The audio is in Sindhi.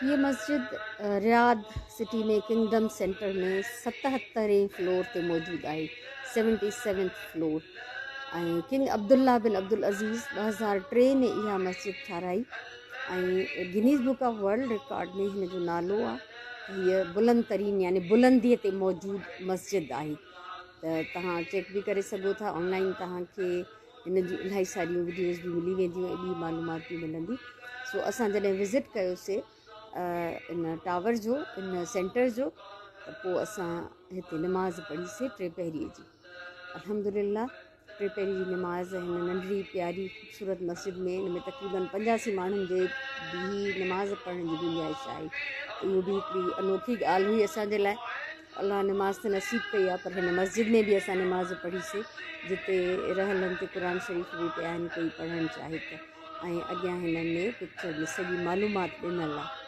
هيء مسجد رياض سٽي ۾ ڪنگڊم سينٽر ۾ ستهترين فلور تي موجود آهي، Seventy Seventh Floor، ۽ King Abdullah bin Abdulaziz 2003 ۾ اها مسجد ٺاهرائي ۽ Guinness book of world record ۾ هن جو نالو آهي ته هيء بلند ترين يعني بلنديء تي موجود مسجد آهي ته توهان چيڪ به ڪري سگهو ٿا آن لائن توهان کي هن جون الاهي ساريون وڊيوز به ملي وينديون ۽ ٻي معلومات به ملندي. سو اسان جڏهن وزٽ ڪيوسي ان ٽاور جو ان سينٽر جو ته پوء اسان هتي نماز پڙهيسي ٽي پهري جي. الحمدلله ٽي پهري جي نماز هن ننڍڙي پياري خوبصورت مسجد ۾ ان ۾ تقريبن 85 ماڻهن جي بيهي نماز پڙهڻ جي گنجائش آهي. اهو به هڪڙي انوکي ڳالهه هئي اسان جي لاء. الله نماز ته نصيب ڪئي آهي پر هن مسجد ۾ به اسان نماز پڙهي سي جتي رحلن تي قرآن شريف به پيا آهن ڪوئي پڙهڻ چاهي ته ۽ اڳيان هن ۾ پڪچر ۾ سڄي معلومات ڏنل آهي.